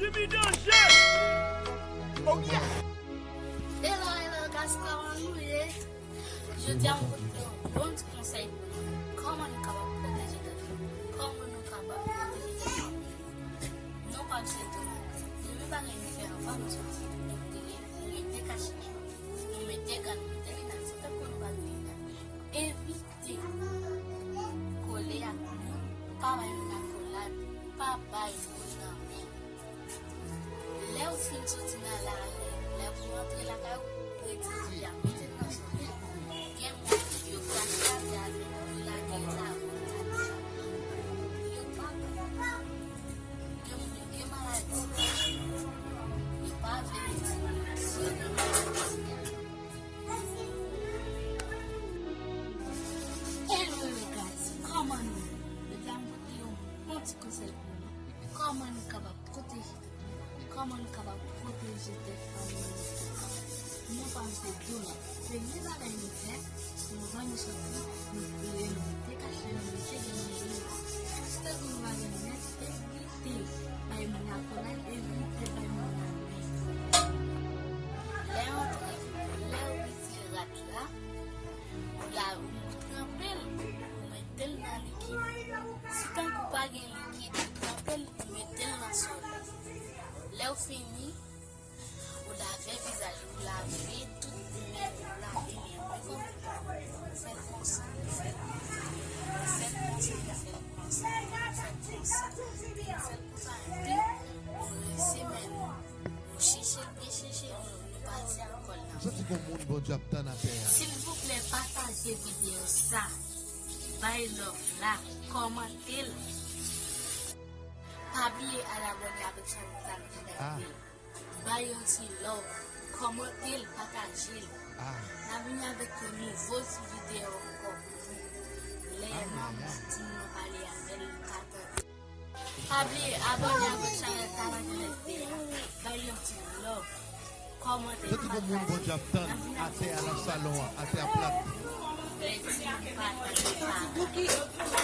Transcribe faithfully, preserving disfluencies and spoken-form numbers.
Hello, hello, guys, kòman nou ye? Jodi a, m pote yon bon ti konsèy pou nou. Kòman nou kapab pwoteje tèt nou? Kòman nou kapab pwoteje tèt nou? Nou pa bezwen tou. Premye bagay nou fè anvan nou soti, nou priye, nou mete kachnen, nou mete gad, nou mete linèt, se tankou nou pa gen linèt. Evite kole ak moun, pa bay moun akolad, pa bay moun nan men. Lè w fin soti nan lari, lè pou w rantre lakay ou, retire a, mete l nan solèy. Gen moun, yo krache atè a, yo lage l lari atè a. Yo pa konn. Gen moun, yo gen maladi. Yo pa vle retire, yo gen maladi. Hello, hello, guys. Kòman nou ye? Jodi a, m pote yon bon ti konsèy pou nou. Kòman nou kapab pwoteje tèt nou? Kòman nou kapab pwoteje tèt fanmi nou? Nou pa bezwen di w non. Premye bagay nou fè, anvan nou soti, nou priye, nou mete kachnen, nou mete gad, nou mete linèt. Tankou nou pa gen linèt, evite bay moun akolad, evite bay moun nan men. Lè w antre, lè w retire rad la, ou la, ou tranpe l, ou mete l nan likid. Si tankou pa gen likid, ou tranpe l, ou mete l nan solèy. Lè w fini, ou lave vizaj ou, ou lave tout men ou, ou lave men ou. Men kòman ou fè l konsa, ou fè l konsa, ou fè l konsa, ou fè l konsa, ou fè l konsa, epi ou rense men nou. Nou chèche l byen chèche, nou, nou pase ak kòl nan. Santi gon moun Bondye ap tann atè a. Silvouplè, pataje videyo sa. Bay love la, kòmante l. Pa bliye al abòne avèk chanèl Talent United. Bay yon ti love, kòmante l, pataje l. N a vini avèk yon nouvo ti videyo ankò pou nou. Lè manman timoun nan pale avè l, li pa tande. Pa bliye abòne avèk chanèl Talent United a. Bay yon ti love, kòmante l, pataje l. Santi gon moun Bondye ap tann atè a nan salon an, atè a plat. Lè timoun pa tande pale.